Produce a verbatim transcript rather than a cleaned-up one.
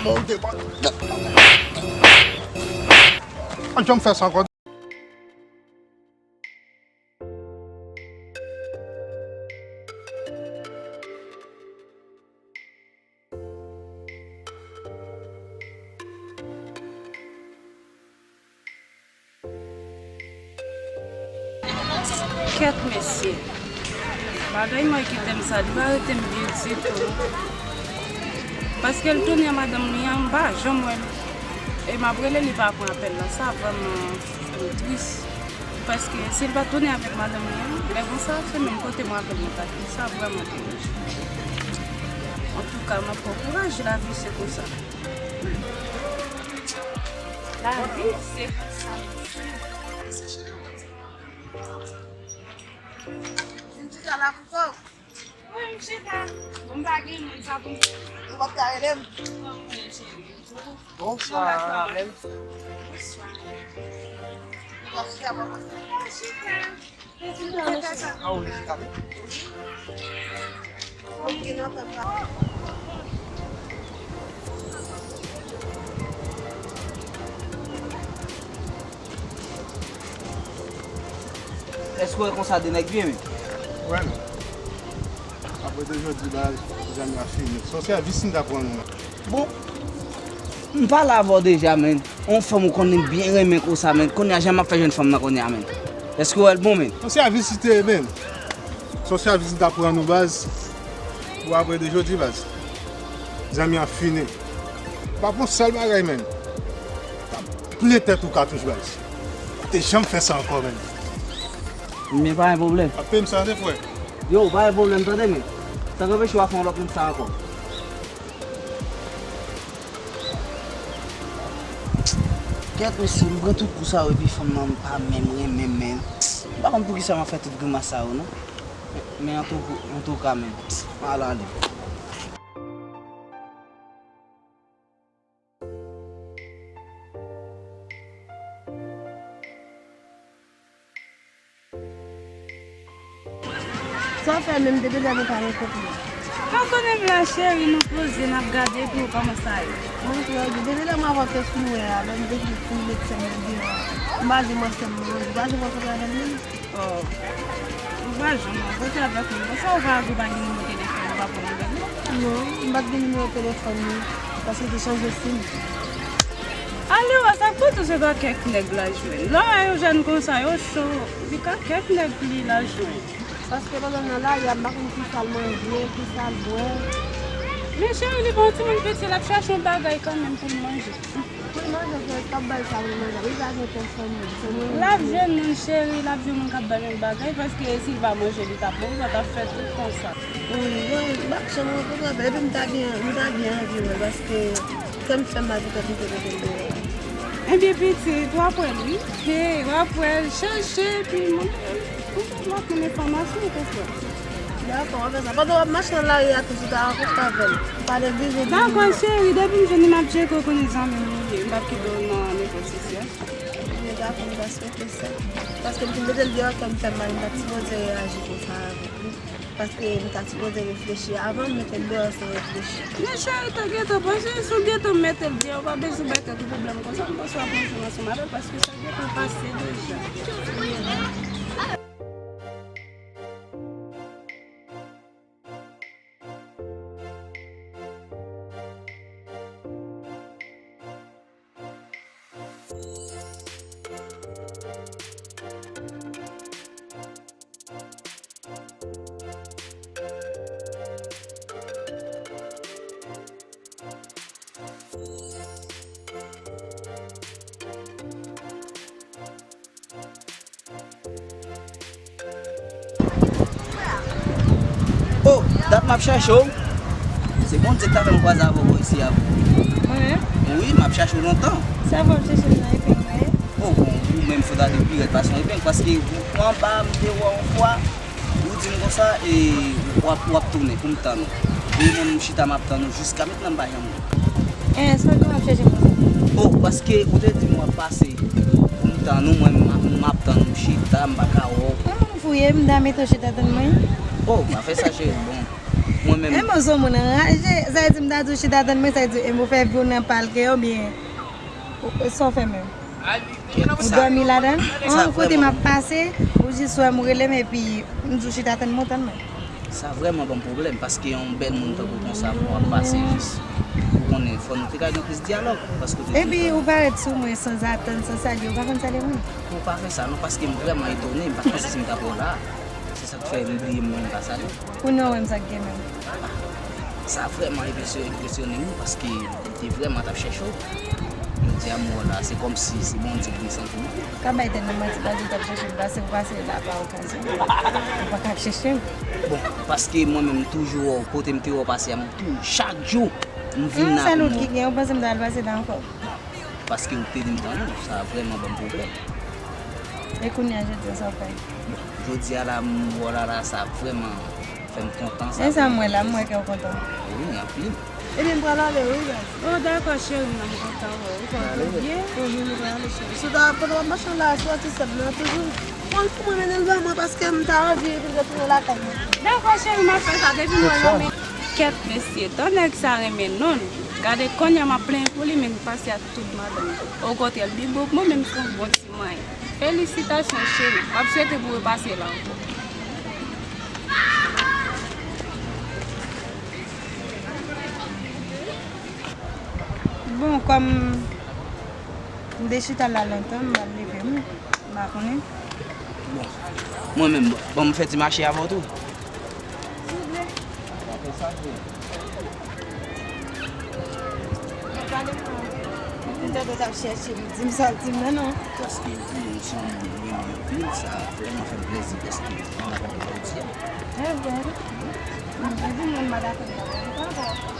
Bon, ou te bon. An janm fè sa ankò. Kèt mesye. Bagay mwen kite m sa, li pa rete m byen ditou. Paske l tounen a madanm li an, m pa janm wè l. E m ap rele, li pa pran apèl la. Sa vrèman tris. Paske si l pa tounen avèk madanm li an, lè konsa, se menm kote mwen avè l nou ta ye. Sa vrèman domaj. Antouka, m ap pran kouraj, lavi se konsa. Lavi se konsa. Vin chita la pou kò w. Wi, m chita. Bon, m pa gen moun, sa pou m fè. Ou p ap ka rele m? Bonswa, cheri. Bonswa. Bonswa. Ou p ap chita, papa? M pa chita. Èske w wè konsa de nèg byen, men? Wè, men. Apre de jodi, baz, zanmi a fini. Se yon sèvis m ta pran nou. Bon, m pale avè w deja, men. On fanm ou konnen byen renmen konsa, men. Kounye a, jan m ap fè jwenn fanm nan kounye a, men. Èske w wè l bon, men? Se yon sèvis li te ye, men. Se yon sèvis m ta pran nou, baz. Pou apre de jodi, baz. Zanmi an fini. Pa pou sèl bagay, men. Plen tèt ou katouch, baz. Ou te janm fè sa ankò, men. Men pa gen pwoblèm. Ap peye m sa, tande, frè. Yo, pa gen pwoblèm, tande, men. Sa k anpeche w a fè yon lòt moun sa ankò? Kèt, mesye, m pran tout kou sa yo, epi fanm nan pa menm renmen m, men. M pa konn poukisa m ap fè tout grimas sa yo, non. Men, men antou-, antouka, men, m al ale. Sa w fè menm depi lè nou pa rankontre? Pa konnen m la, cheri, nou poze, n ap gade pou w kòman sa ye. Mwen trè byen. Depi lè m avè w te fin wè a, lè m te fin met sè m nan deyò a, m pa janm wè sè m nan anvi. Ou pa janm rankontre avè l menm? Oh. Ou pa janm rankontre avèk moun konsa, ou pa, ou pa gen nimewo telefòn, ou pa pran nouvèl li? Non, m pa t gen nimewo telefòn li, paske li te chanje sim. Ale wè, sa k pou tou se pa kèk nèg l al jwenn. Lè w wè yo jèn konsa, yo cho, li ka kèk nèg li l al jwenn. Paske pandan m nan lari a, m pa konn kisa l manje, kisa l bwè. Men cheri, li pa yon timoun piti, l ap chache yon bagay kanmenm pou l manje. Pou l manje, se yo k ap ba l sa pou l manje. Li pa gen pèsonn menm, se mwen menm. L ap jwenn moun, cheri, l ap jwenn moun k ap ba l menm bagay, paske si l pa manje, li t ap mouri, sa t ap fè tout konsa. Wi, bon, m pa janm rankontre avè l, epi m ta byen, m ta byen anvi wè l, paske kè m fè m pa di tèt m te mete l deyò. Ebyen, pitit, w ap wè l, wi. Hey, w ap wè l, chèche, epi montre l. Ou fè m ap pran enfòmasyon, ou konprann? Dakò, w ap fè sa. Pandan w ap mache nan lari a tou, si w ta rankontre avè l, ou pa neglije di m. Dakò, cheri, depi m jwenn li, m ap tcheke w, konnen zanmi m ou ye. M p ap kite w nan nenpòt sitiyasyon. Ebyen, dakò, m ta swete sa. Paske m fin mete l deyò, kè m fè m mal, m pa t sipoze reyaji konsa avèk li. Paske m ta sipoze reflechi avan m mete l deyò san reflechi. Men cheri, ta gentan panse, si w gentan mete l deyò, ou pa bezwen bay tèt ou pwoblèm konsa, m panse w ap rantre ansanm avè l, paske sa gentan pase deja. Oh, dat m ap chèche w. Se Bondye k ta fè m kwaze avè w bò isi a. Mwen menm? Wi, m ap chèche w lontan. Sa fè w ap chèche m nan epeng mwen? Oh, bon, ou menm fò ta te pi rèd pase yon epeng, paske ou anba, m te wè w yon fwa. Ou di m konsa, e, w ap, w ap tounen pou m tann ou. E mwen, m chita, m ap tann ou jiska mentnan, m pa janm wè w. Eh, sa w gen w ap chèche m konsa? Oh, paske ou te di m w ap pase pou m tann ou, mwen, m, m ap tann ou, m chita, m pa ka wè w. Ah, m fouye, m ta mete w chita tann mwen. Oh, pa fè sa, cheri, bon. Mwen menm. Enben, w se yon moun anraje. Sa vle di m ta di w chita tann mwen, sa vle di enben w fè vi w nan palke oubyen sa w fè menm? Ou dòmi ladan l? An kote m ap pase, ou jis wè m ou rele m epi m di w chita tann mwen, tann mwen. Sa vrèman ban m pwoblèm paske yon bèl moun tankou konsa pou ap pase jis. Ou konnen fò nou te ka gen plis dyalòg paske ou te. Epi ou parèt sou mwen sanzatann, san salye, ou pa konn salye moun? Ou pa fè sa non paske m vrèman etone, m pa t panse si m t ap wè w la. Se sa k fè m bliye m menm pa salye. Kounye a w wè m sa k gen menm. Sa vrèman enpresyonnen m wi paske m te vrèman t ap chèche w. Jodi a m wè w la, se kòmsi se Bondye ki desann pou mwen. Pa bay tèt nan manti, pa di w t ap chèche m, pase ou pase la pa okazyon. Ou pa ka ap chèche m. Bon, paske mwen menm toujou wè w, kote m te wè w pase a, m tou, chak jou m vin la pou m wè w. Sa lòt ki gen, ou panse m ta al pase la ankò? Paske ou te di m tann ou, sa vrèman ban m pwoblèm. E kounye a jodi a sa w fè? Jodi a la m wè w la la sa vrèman fè m kontan sa. E sa m wè la m wè kè w kontan. Wi anpil. Ebyen m pral ale wi baz. Oh dakò cheri m nan m kontan wè w. Ou konn tou byen? Mhm nou pral ale cheri. Si w ta pandan w ap mache la sou ati sèm nan toujou. Pran l pou mwen mennen l ba mwen paske m ta anvi vin retounen lakay mwen. Dakò cheri m ap fè sa depi m wè yon men. Kèt mesye, tan nèg sa renmen nonn. Gade kounye a m ap plenyen pou li men li pase ak tout madanm. Okontrè l pi bo k mwen men m se yon bon ti manyen. Felisitasyon cheri, m ap swete pou repase la ankò. Bon, kòm m te chita la lontan, m pral leve m, m pa konnen. Bon, mwen menm, ban m fè ti mache avè w tou. Souple. Mwen pale pou ou. Mwen tande w t ap chèche m, di m sa w di m nan non. Paske ou se yon moun mwen renmen anpil, sa vrèman fè m plèzi dèske mwen avè w jodi a. E vre wi. Mwen di moun m pa dakò m pa dakò.